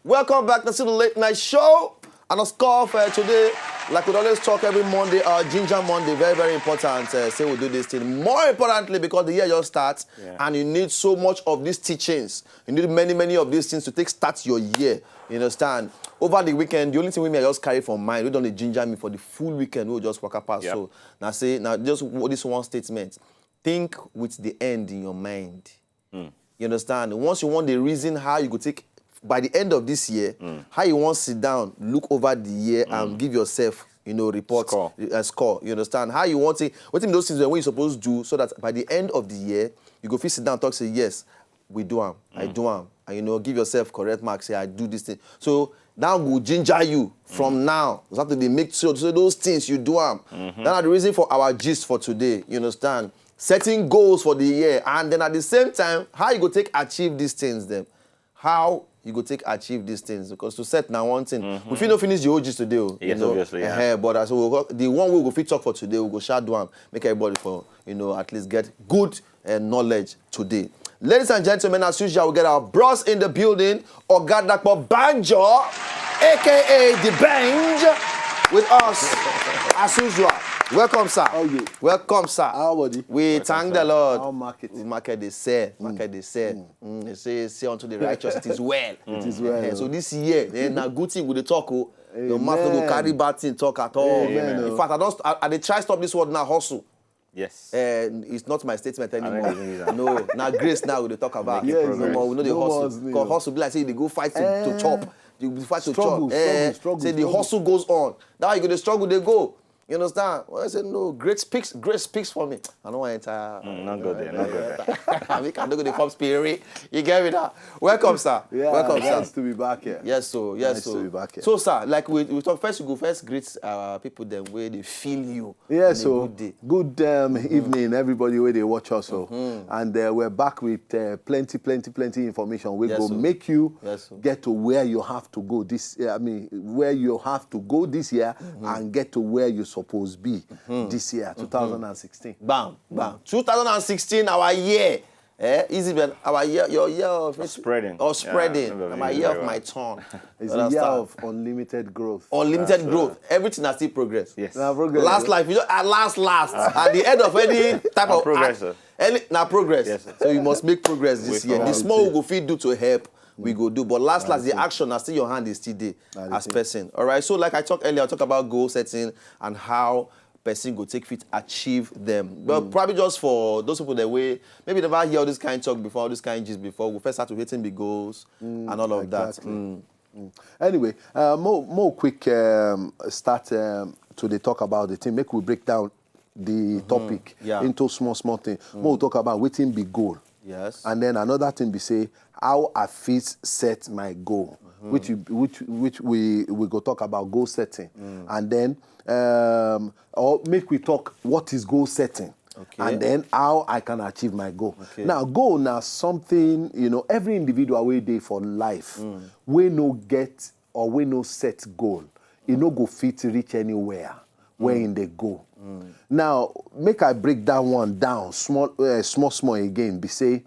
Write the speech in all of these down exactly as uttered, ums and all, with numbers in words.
Welcome back to the late night show. And of course, uh, today, like we always talk every Monday, our Ginger Monday, very, very important. Uh, say we do this thing. More importantly, because the year just starts, Yeah. and you need so much of these teachings. You need many, many of these things to take start your year. You understand? Over the weekend, the only thing we may just carry from mind, we don't ginger me for the full weekend, we just walk past. Yep. So now say, now just w- this one statement. Think with the end in your mind. You understand? Once you want the reason how you go take by the end of this year, how you want sit down, look over the year and give yourself, you know, report Score. Uh, score. You understand? How you want it? What in those things when you supposed to do so that by the end of the year you go fit sit down talk say yes, we do am, I do am, and you know give yourself correct mark say I do this thing. So that will ginger you from now. You have to dey make sure so those things you do am. That are the reason for our gist for today. You understand? Setting goals for the year, and then at the same time, how you go take achieve these things then? How you go take achieve these things? Because to set now one thing, we fit no finish the whole gist today. Oh, Yes, you know? Obviously, yeah. Eh, but as we go, the one we go fit talk for today, we go share do am, make everybody for you know at least get good uh, knowledge today. Ladies and gentlemen, as usual, we get our bros in the building, Oga Dapo Banjo, aka the Benj, with us as usual. Welcome, sir. How you? Welcome, sir. How body? We thank the Lord. How market? We market they sell. Market they sell. Mm, they say, say unto the righteous, it is well. It is well. Eh, so this year, eh, na good thing we dey talk. Oh. Your mouth no go Amen. Carry bad thing talk at all. Amen, In oh. fact, I don't. I, I dey try stop this word now. Hustle. Yes. Uh, it's not my statement anymore. don't believe that. No, now grace now we dey talk about. Making Yes, No progress. more, we know the no more hustle. hustle. Because hustle be like say you dey go fight to, to Eh. chop. You dey fight to Struggle, chop. Eh, struggle, struggle, say the struggle. Hustle goes on. That you go the struggle they go. You understand? When I say no, grace speaks. Grace speaks for me. I don't want to enter. Mm, not go there, not go there. I mean, I don't go the form spirit. You get me now? Welcome, sir. Yeah, Welcome, sir. Nice to be back here. Yes, so yes, Nice so to be back here. So, sir, like we, we talk first, we go first greet our people them where they feel you. Yeah, on a so good day. good um, evening, everybody where they watch us. So. And uh, we're back with uh, plenty, plenty, plenty information. We Yes, go sir. make you Yes, sir. get to where you have to go this year. I mean, where you have to go this year and get to where you supposed be this year, two thousand and sixteen. Bam, bam. two thousand sixteen, our year. Eh, easy, but our year, your year of Of spreading. Of spreading. Yeah, My year of my turn. It's You a year understand? Of unlimited growth. Unlimited That's, uh, growth. Everything has still progress. Yes. Now, progress. Last life, you know, at last, last, at the end of any type Na of progress, act- sir. any na progress. Yes, sir. So you must make progress this With year. The all small we things. Go fit do to help, we go do. But last, last, the action na still your hand is still there Na the as thing. Person. All right. So like I talked earlier, I talk about goal setting and how person go take fit achieve them. But probably just for those people that way maybe never hear all this kind of talk before, all this kind of gist before, we first have to waiting the goals and all of Exactly. that. Mm. Anyway, uh, more, more quick um, start um, to the talk about the thing. Make we break down the topic Yeah. into small, small thing. More talk about waiting be goal. Yes. And then another thing be say how I fit set my goal, which you, which which we we go talk about goal setting, and then um, or make we talk what is goal setting, Okay. and then how I can achieve my goal. Okay. Now, goal now something you know every individual way day for life we no get or we no set goal, e no go fit reach anywhere where in dey go. Now, make I break that one down small, uh, small, small again. Be say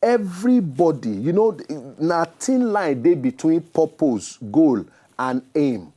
everybody, you know, na thin line dey between purpose, goal, and aim.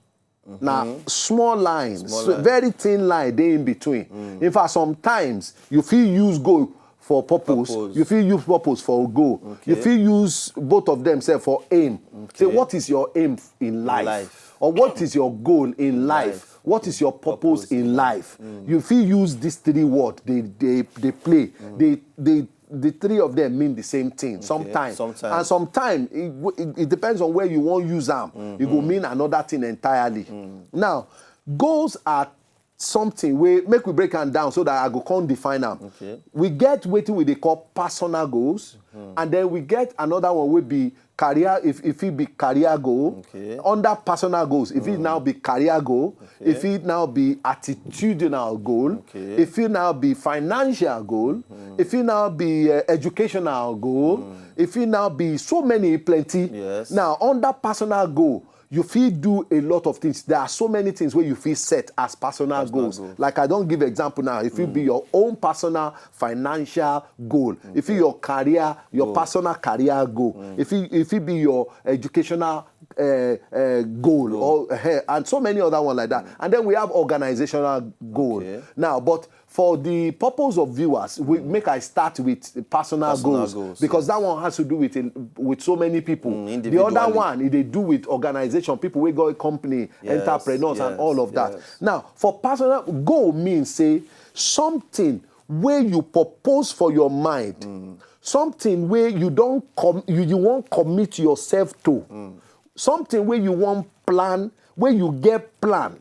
Na small line, Small so line. Very thin line dey in between. In fact, sometimes you fit use goal for purpose, Purpose. You fit use purpose for goal, You Okay. fit use both of them sef for aim. Say, Okay. what is your aim in life? Life. Or what is your goal in life? Life. What is your purpose Purpose in in life? You fit use these three words they they they play. They they the three of them mean the same thing sometimes. Sometimes. And sometimes it, it, it depends on where you want use them. It will mean another thing entirely. Now, goals are something wey make we break am down so that I go come define am. Okay. We get wetin we dey call personal goals, and then we get another one wey be career. If if it be career goal, Okay. Under personal goals, if it now be career goal, if it now be attitudinal goal, Okay. If it now be financial goal, if it now be uh, educational goal, if it now be so many plenty. Yes. Now under personal goal, you fit do a lot of things. There are so many things where you fit set as personal, Personal goals. goals. Like I don't give example now. If it be your own personal financial goal, if it your career, your personal career goal, if it if it be your educational uh, uh, goal, or uh, and so many other one like that. And then we have organizational goal. Okay. Now, but for the purpose of viewers, we make I start with personal, Personal goals, goals, because that one has to do with with so many people. The other individually. One, it dey do with organization, people wey go company, Yes, entrepreneurs, and yes, all of that. Yes. Now, for personal goal means say something wey you propose for your mind, something wey you don com you you wan commit yourself to, something wey you wan plan, wey you get plan.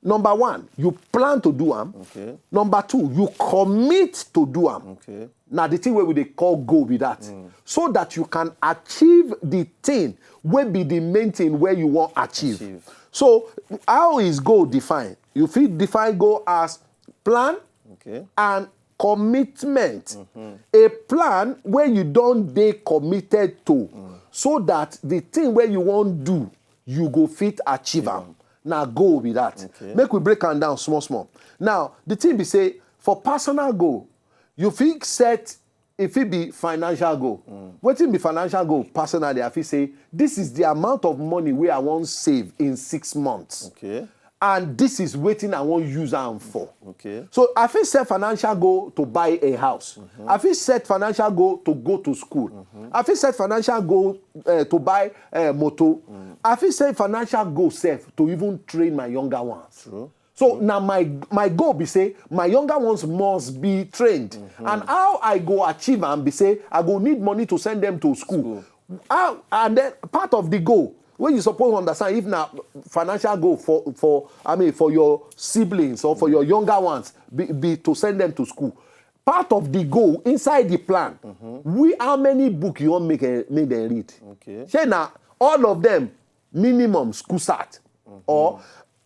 Number one, you plan to do am. Okay. Number two, you commit to do am. Okay. Na the thing wey we dey call goal be that, so that you can achieve the thing wey be the main thing wey you wan achieve. Achieve. So how is goal defined? You fit define goal as plan Okay. and commitment. A plan wey you don dey committed to, so that the thing wey you wan do, you go fit achieve am. Na goal be that. Okay. Make we break am down small small. Now, the thing be say, for personal goal, you fit set, e fit be financial goal. Wetin be financial goal? Personally, I fit say, this is the amount of money wey I wan save in six months. Okay. And this is wetin I wan use am for. Okay. So I fit set financial goal to buy a house. I fit set financial goal to go to school. I fit set financial goal uh, to buy uh, motor. I fit set financial goal sef to even train my younger ones. True. So now my my goal be say my younger ones must be trained. And how I go achieve am be say I go need money to send them to school. How, and then part of the goal wey you suppose understand, if na financial goal for for I mean for your siblings or for your younger ones be, be to send them to school. Part of the goal inside the plan, we how many book you wan make eh, make them read? Okay. Shey na all of them minimum school cert, or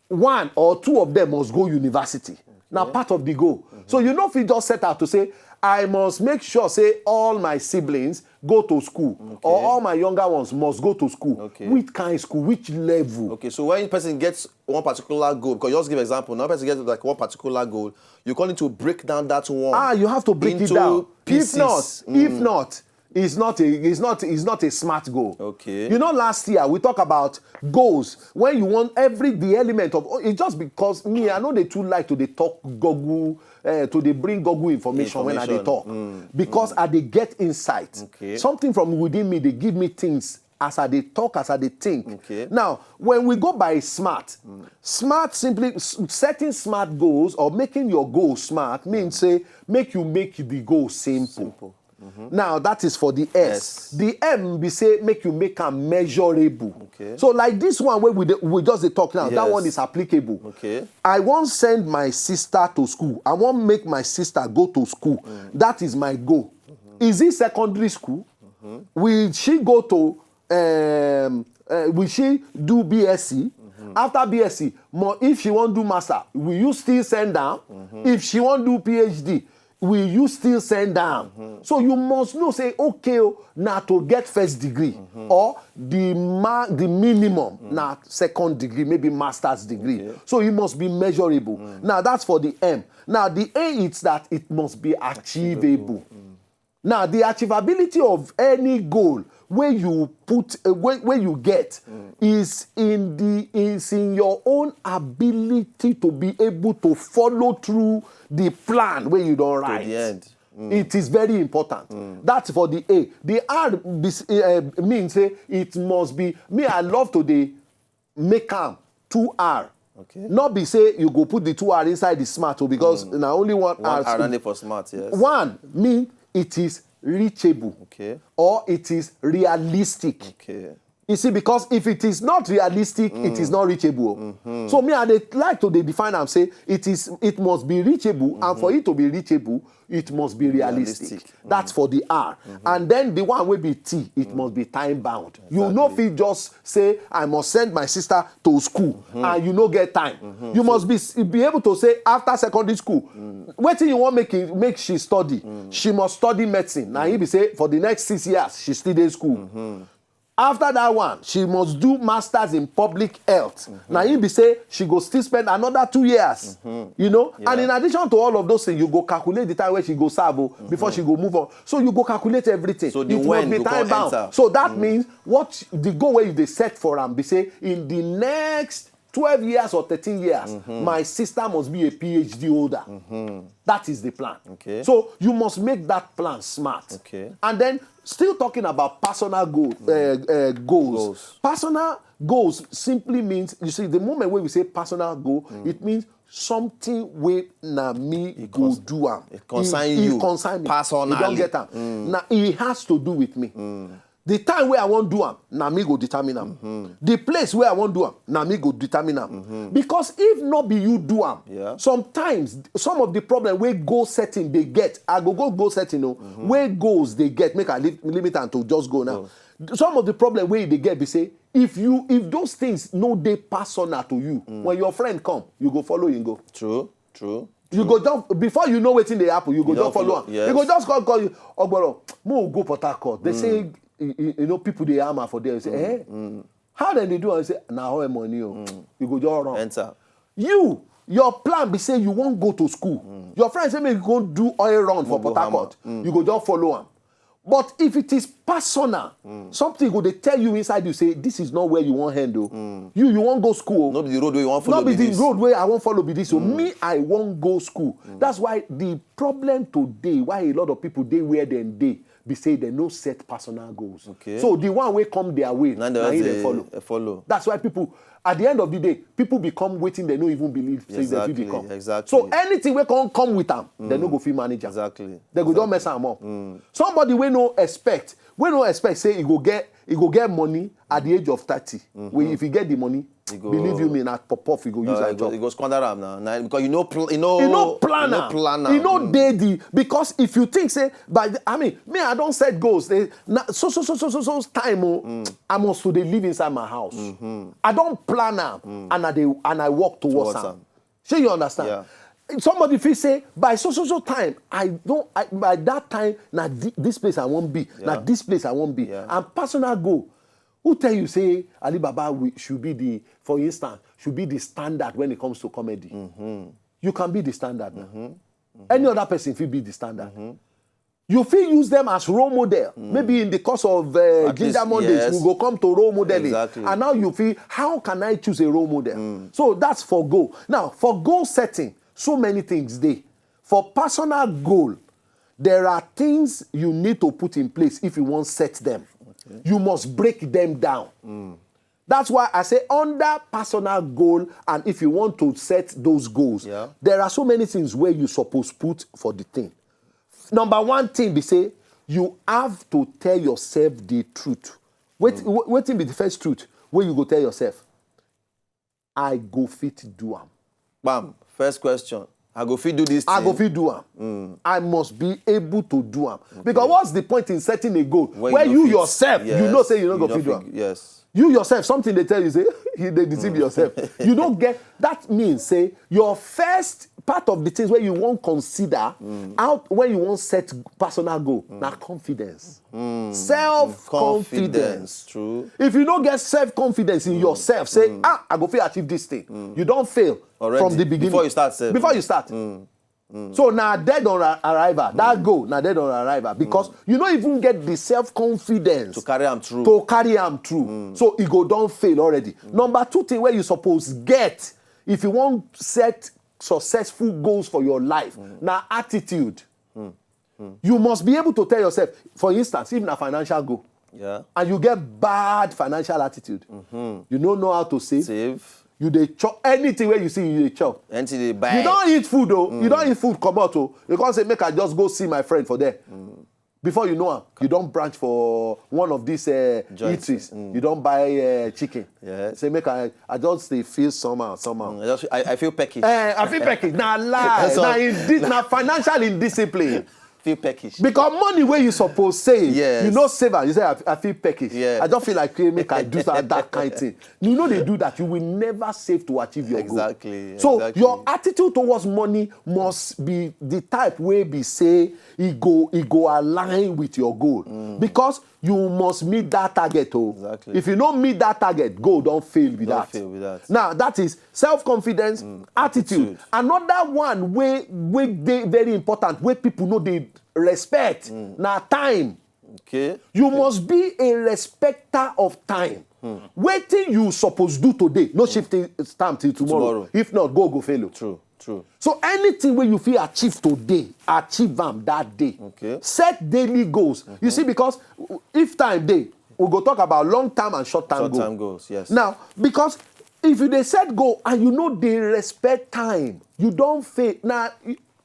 one or two of them must go university. Na part of the goal. So you no fit just set out to say, I must make sure say all my siblings go to school, or all my younger ones must go to school. Okay. Which kind school? Which level? Okay, so when person gets one particular goal, because you just give example, now person gets like one particular goal, you call it to break down that one. Ah, you have to break it into down. Pieces. If not, if not, it's not a it's not it's not a smart goal. Okay. You know, last year we talk about goals when you want every the element of oh, it just because me I know they too like to they talk Google uh, to they bring Google information, when I they Information. Talk because I they get insight. Okay. Something from within me they give me things as I they talk, as I they think. Okay. Now, when we go by smart, smart simply s- setting smart goals or making your goal smart means say make you make the goal simple. Simple. Now that is for the S. Yes. The M be say make you make am measurable. Okay. So like this one wey we dey, we just dey talk now, that Yes. One is applicable. Okay. I wan send my sister to school. I wan make my sister go to school. That is my goal. Is it secondary school? Will she go to um, uh, will she do B S C? After B S C, mo if she wan do master, will you still send am? If she wan do P H D, will you still send am? So you must know say okay o, na to get first degree or the ma the minimum na second degree, maybe master's degree. So it must be measurable. Now that's for the M. Now the A is that it must be achievable. Now the achievability of any goal wey you put uh, wey, wey you get is in the is in your own ability to be able to follow through the plan wey you don write. The end. It is very important. That's for the A. The R be, uh, mean say it must be me. I love to dey make am two R. Okay. Not be say you go put the two R inside the smart o because na only one, One R. R na dey for smart, yes. One mean it is reachable Okay. or it is realistic. Okay. You see, because if it is not realistic, it is not reachable. So me, I dey like to dey define am say it is it must be reachable, and for it to be reachable, it must be realistic. Realistic. That's for the R. And then the one wey be T, it must be time bound. You no fit just say I must send my sister to school and you no get time. You must be be able to say after secondary school, wetin you wan make it, make she study. She must study medicine. Na he be say for the next six years she still dey school. After that one, she must do masters in public health. Now, him be say she go still spend another two years. You know, and in addition to all of those things, you go calculate the time where she go serve o, before she go move on. So you go calculate everything. So the It must when be go time come bound. Enter. So that means what the goal where they set for am be say in the next twelve years or thirteen years, my sister must be a P H D holder. That is the plan. Okay. So you must make that plan smart. Okay. And then still talking about personal goal, uh, uh, goals. Goals. Personal goals simply means, you see, the moment when we say personal goal, it means something wey na me go cons- do am. it concern It- you It concern me. personally. You don get am. Now it has to do with me. The time where I wan do am, na me go determine am. The place where I wan do am, na me go determine am. Because if not be you do am, Yeah. sometimes some of the problem wey goal setting they get, I go go goal setting o, where goals they get, make I lim- limit am to just go now. Some of the problem wey they get be say if you if those things no dey personal to you, when your friend come, you go follow him go. True, true. You go just before you know wetin dey happen, you go You just don follow follow, am. yes. You go just call call you, Ogboro, mo go Port Harcourt. They say you, you- you know people dey hammer for there. You say, eh? How dem dey do am? You say, na how money o. You go just run. Enter. You, your plan be say you wan go to school. Your friend say make you go do oil run for go Port Harcourt. hammer. You go just follow am. But if it is personal, something go dey tell you inside you say this is not where you wan end o. You you wan go school o. No be the road wey you wan follow No be be the this. road wey I wan follow be this o. Me I wan go school. That's why the problem today why a lot of people dey where dem dey be say dem no set personal goals. Okay. So the one wey come their way Na na the him ones dem follow. They follow. That's why people, at the end of the day, people become wetin dem no even believe say dem fit Exactly, become. exactly. So anything wey come come with am, dem no go fit manage am. Exactly. Dem go just mess am up. Somebody wey no expect, wey no expect say e go get e go get money at the age of thirty. Wey if you get the money, E go- believe you me, na pop off e go use Uh, am e go, chop. e go squander am now. Now because you no pl- you no E no plan you no am. plan E am. no dey the because if you think say by the, I mean me I don set goals. Say na so so so so so so time o. I must to dey live inside my house. I don plan am and I dey and I work towards Towards am. am. Shey you understand? Yeah. Somebody fit say by so so so time I don I, by that time na thi- this place I wan be na Yeah. this place I wan be Yeah. and personal goal. Who tell you say Alibaba wi- should be the, for instance, should be the standard when it comes to comedy? You can be the standard now. Any other person fit be the standard. You fit use them as role model. Maybe in the course of uh, At Ginger least, Mondays, yes. We go come to role modeling. Exactly. And now you feel how can I choose a role model? So that's for goal. Now for goal setting, so many things dey. For personal goal, there are things you need to put in place if you wan set them. You must break them down. That's why I say under personal goal, and if you want to set those goals, Yeah. there are so many things where you suppose put for the thing. Number one thing be say you have to tell yourself the truth. Wait, wait, wetin be the first truth wey you go tell yourself? I go fit do am. Bam. First question. I go fit do this. I thing. Go fit do am. I must be able to do am. Because what's the point in setting a goal When where you no you fit. Yourself you know Yes. say you no go fit do am. Yes. You yourself, something they tell you say you dey deceive yourself. You don't get that means say your first part of the things where you won't consider out when you won't set personal goal na confidence. Self confidence. True. If you don't get self confidence in yourself, say ah I go fit achieve this thing. You don't fail Already. From the beginning Before you start sef. Before you start. So na dead on arri- arrival. That goal na dead on arrival because you no even get the self confidence To carry am through. To carry am through. So e go don fail already. Number two thing wey you suppose get if you wan set successful goals for your life na attitude. You must be able to tell yourself, for instance, if na financial goal Yeah. and you get bad financial attitude, you no know how to save. Save. You dey chop anything wey you see, you dey chop. Anything they buy. You don eat food o, you don eat food comot o. You come say make I just go see my friend for there. Before you know am, you don branch for one of these uh, Joints. Eateries. You don buy uh, chicken. Yeah. Say make I, I just dey feel somehow, somehow. Mm, I, just, I, I feel pecky. Eh, I feel pecky. Na lie. That's Na, all. indi- na financial indiscipline. Feel peckish. Because money wey you suppose save, Yes. You no save am. You say I, I feel peckish. Yes. I just feel like say make I do that, that kind thing. You no dey do that. You will never save to achieve your goal. Exactly, So exactly. Your attitude towards money must be the type wey be say e go e go align with your goal. Because you must meet that target o. Exactly. If you no meet that target, goal don fail be Don that. fail be that. Now that is self-confidence, attitude. Attitude. Another one wey wey dey very important wey people no dey respect na time. Okay. You must be a respecter of time. Wetin you suppose do today, no shift it- time till tomorrow. Tomorrow. If not, goal go fail o. True. True. So anything wey you fit achieve today, achieve am that day. Okay. Set daily goals. You see, because if time dey, we go talk about long term and short term Short goal. Term goals. Yes. Now, because if you dey set goal and you no dey respect time, you don fail. Na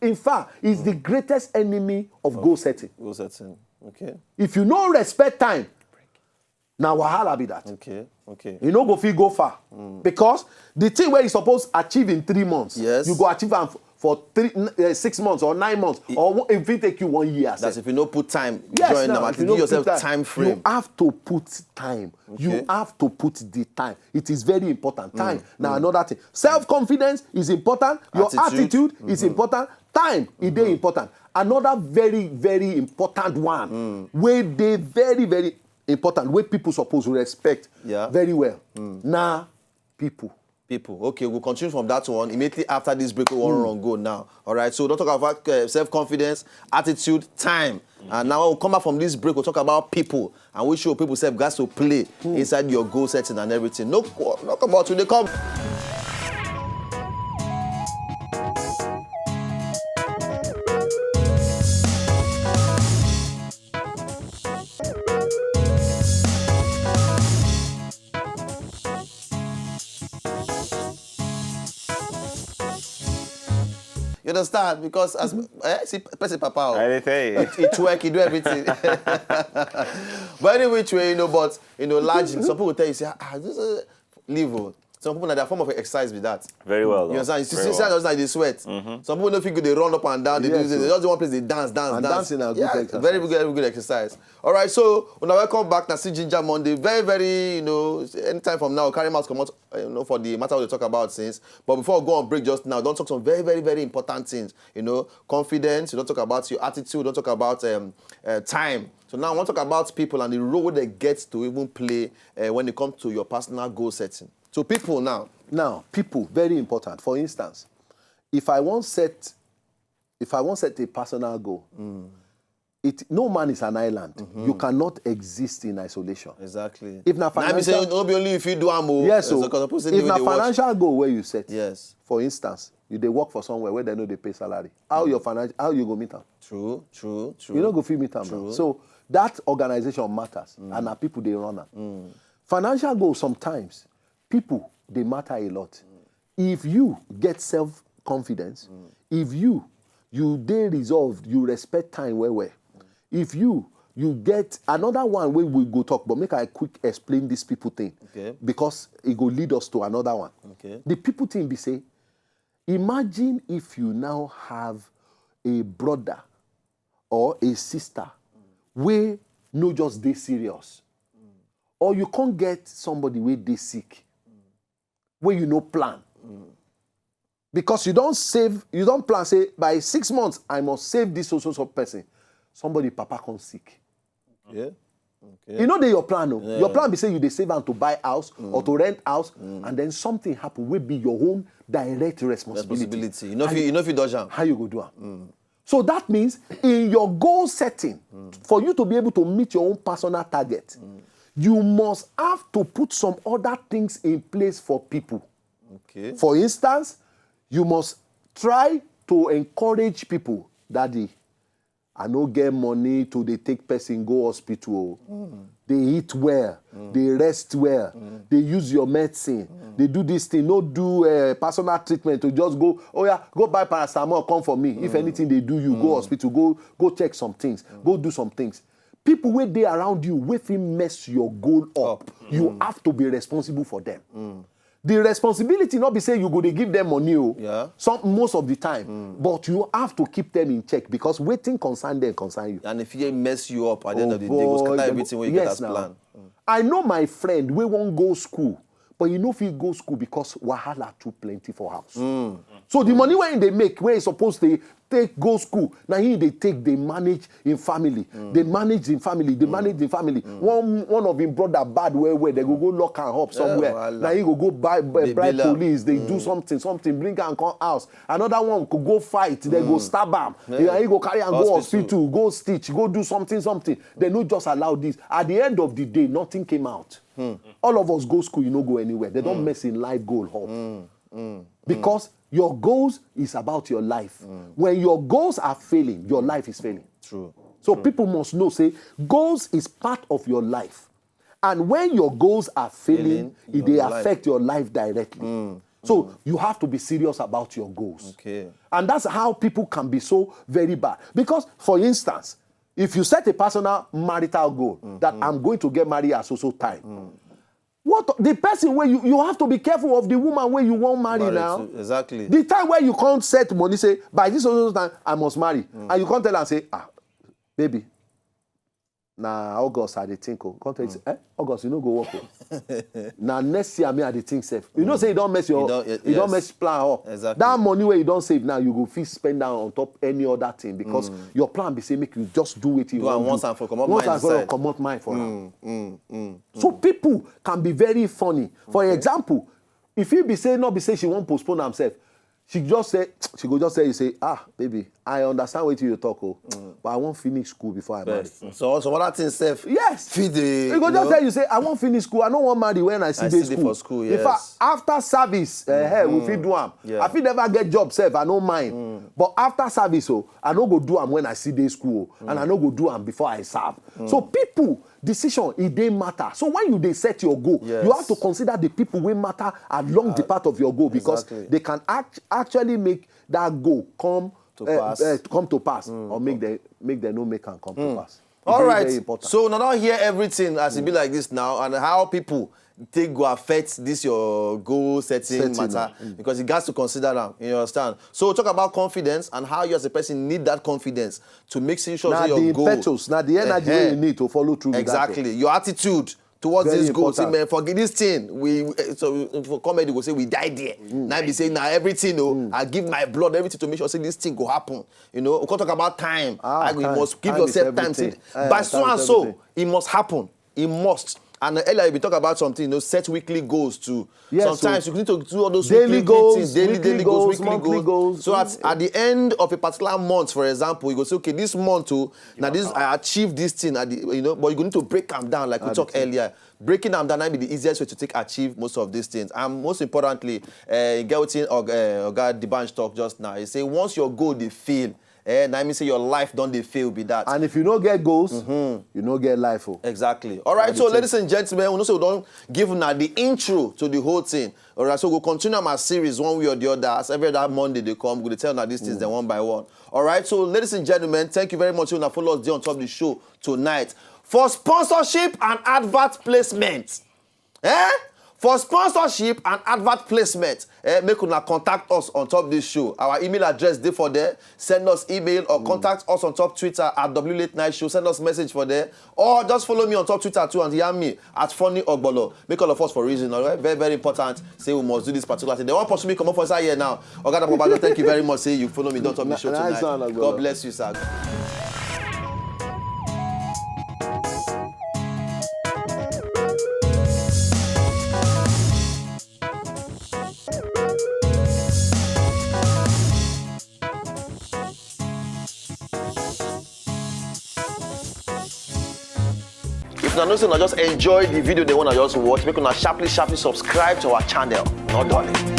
in fact, is the greatest enemy of goal setting. Goal setting. Okay. If you no respect time, na wahala be that. Okay. Okay. You no go fit go far because the thing wey you suppose achieve in three months, Yes. you go achieve am f- for three, n- uh, six months or nine months, or one- if it take you one year. That's Sef. If you no put time, Yes, join now, them. if At you least give no yourself put time, time frame. You have to put time. You Okay. have to put the time. It is very important. Time. Now another thing. Self confidence is important. Your Attitude. Attitude, is important. Time. It dey important. Another very very important one. Wey dey very very important. Wey people suppose respect. Yeah. Very well. Na people. People. Okay, we'll continue from that one immediately after this break. We want to run go now. All right. So don't talk about uh, self-confidence, attitude, time. And now we'll come back from this break. We'll talk about people and which show people self gas to play inside your goal setting and everything. No, no come out when they come. You understand? Because as eh, see, person papa, oh, I dey tell you. He twerk, he do everything. But any which way, you know, but you know, largely, some people tell you, say, ah, this is leave. Oh. Some people na their form of exercise be that. Very well. You Though. Understand? You see, Very see, well. Just like they sweat. Some people don't think they run up and down. They Yes, do this. They sir. Just one place they dance, dance, And dance. Dancing na good Yeah, exercise. Very good, very good exercise. All right, so when I welcome back now, see Ginger Monday. Very, very, you know, anytime from now, carry mask come out. Uh, you know, for the matter we talk about since. But before we go on break just now, don't talk some very, very, very important things. You know, confidence. You don't talk about your attitude. Don't talk about um, uh, time. So now I want to talk about people and the role they get to even play uh, when it comes to your personal goal setting. So people now. Now, people very important. For instance, if I wan set, if I wan set a personal goal, it no man is an island. You cannot exist in isolation. Exactly. If na Now, me say financial- no be only if you do am o. Yes, So, so 'cause suppose say if you na dey watch. Financial goal where you set, Yes. For instance, you dey work for somewhere where they no dey pay salary. How your financial, how you go meet am? True. True. True. You no go fit meet am now. True. So that organization matters, and na people dey run am. Financial goal sometimes people dey matter a lot. If you get self confidence, if you you dey resolved, you respect time well well. If you you get another one wey we go talk, but make I quick explain this people thing Okay. Because e go lead us to another one. Okay. The people thing be say, imagine if you now have a brother or a sister wey no just dey serious, or you can't get somebody wey dey sick, wey you no plan. Because you don't save, you don't plan say by six months I must save this so so so person. Somebody papa come sick. Yeah. Okay. You know they your plan, no. Your plan be say you dey save am to buy house or to rent house, and then something happen wey be your own direct responsibility. Responsibility. You know if you, you know if you dodge am. How you go do am? So that means in your goal setting, for you to be able to meet your own personal target, you must have to put some other things in place for people. Okay. For instance, you must try to encourage people. Daddy, I no get money to dey take person go hospital o. Dey eat well, dey rest well, dey use your medicine, dey do this thing, no do uh, personal treatment to just go, oh yeah, go buy paracetamol come for me. If anything dey do you, go hospital, go go check some things, go do some things. People wey dey around you wey fit mess your goal up, you have to be responsible for them. The responsibility not be say you go dey give them money o. Yeah. Some most of the time, but you have to keep them in check because wetin concern them concern you. And if he mess you up at the end Oh, of the day, go boy, scatter dem- everything wey you yes, get as now. Plan. I know my friend wey wan go school, but you no fit go school because wahala too plenty for house. So the money wey he dey make, wey he suppose dey take go school, na him dey take dey manage him family, dey manage him family, dey manage him family. One one of him brother bad well well, dem go go lock am up somewhere. Wahala. Na him go go buy buy Dey bribe bail am. Police, dey do something something, bring am come house. Another one go go fight, dem go stab am. Na him go carry am go Hospital. Hospital, go stitch, go do something something. Dem no just allow this. At the end of the day, nothing came out. All of us go school, you no go anywhere. Dem don mess him life goal up. Because your goals is about your life. When your goals are failing, your life is failing. True. So people must know say goals is part of your life. And when your goals are failing, Failing, it your dey life. Affect your life directly. So you have to be serious about your goals. Okay. And that's how people can be so very bad. Because, for instance, if you set a personal marital goal that I'm going to get married at so so time, what the person where you you have to be careful of the woman where you won't marry Married now. To, exactly. The time where you can't set money, say, by this so so time I must marry, and you can't tell and say, ah, baby, na August I dey think o. Come tell you say, eh, August you no go work o. Na next year me I dey think sef. You know say you don mess your You don- you don yes. Mess plan up. Exactly. That money where you don save now, you go fit spend am on top any other thing because your plan be say make you just do wetin you Do am wan once and for comot mind Once and for all inside. Comot mind for am. Mm, mm. So people can be very funny. For example, if you be say no be say she wan postpone herself, she just say she go just tell you say, ah, baby, I understand wetin you talk o, but I wan finish school before I marry. Yes. So some other things sef. Yes. Fit dey. He go you just know, tell you say I wan finish school, I no wan marry when I still I dey still dey school. For school. In fact, Yes. After service, eh, eh, we fit do am. Yeah. I fit never get job sef, I no mind. But after service o, I no go do am when I still dey school o, and I no go do am before I serve. So people decision e dey matter. So when you dey set your goal, Yes. You have to consider the people wey matter along the path of your goal because Exactly. They can act, actually make that goal come To eh, pass. Eh, come to pass or make them make them no make am come to pass. It All dey right. Very important. So now, now hear everything as it be like this now, and how people take go affect this your goal setting Setting, matter because you got to consider them. You understand? So talk about confidence and how you as a person need that confidence to make sure Na say your the goal. Impetus, na the energy Eh, eh. Wey you need to follow through with that. Exactly. Your attitude towards Very this goal. Say, important. man, forget this thing. We eh, so for comedy go say we die there. Now be say now everything. Oh, I give my blood, everything to make sure say this thing go happen. You know, we can talk about time. Ah, Like, you time. Must give Time is yourself time. Everything. Say, Eh, by time so and is so, Everything. It must happen. It must. And uh, earlier we talk about something. You know, set weekly goals too. Yes, Sometimes so you need to do all those daily weekly goals, things, daily, weekly daily goals, goals, weekly monthly goals. Goals. So at, at the end of a particular month, for example, you go say, okay, this month too, now this I achieved this thing. At the, you know, but you need to break them down like we talked earlier. Breaking them down might be the easiest way to take achieve most of these things. And most importantly, uh, get wetin Oga uh, Oga Dibanj talk just now. He say once your goal dey fail, eh, na mean say your life don dey fail be that. And if you no get goals, you no get life. Oh. Exactly. All right, so ladies and gentlemen, we know say we don give una the intro to the whole thing. All right, so we'll continue our series one way or the other. As every other Monday they come, we'll tell una these things then one by one. All right, so ladies and gentlemen, thank you very much. Una follow us there on top of the show tonight. For sponsorship and advert placement, eh? For sponsorship and advert placement, eh, make una contact us on top of this show. Our email address dey for there. Send us email or contact us on top Twitter at W Late Night Show. Send us message for there. Or just follow me on top Twitter too and hear me at Funny Ogbolo. Make all of us for reason, all right? Very, very important. Say we must do this particular thing. They wan pursue me comot for inside here now. Oga Dapo Bajo, thank you very much. Say you follow me, don top the show Nice tonight. One, Ogbolo. God bless you, sir. If una know say una just enjoy the video they wanna just watch, make una sharply sharply subscribe to our channel. No darling.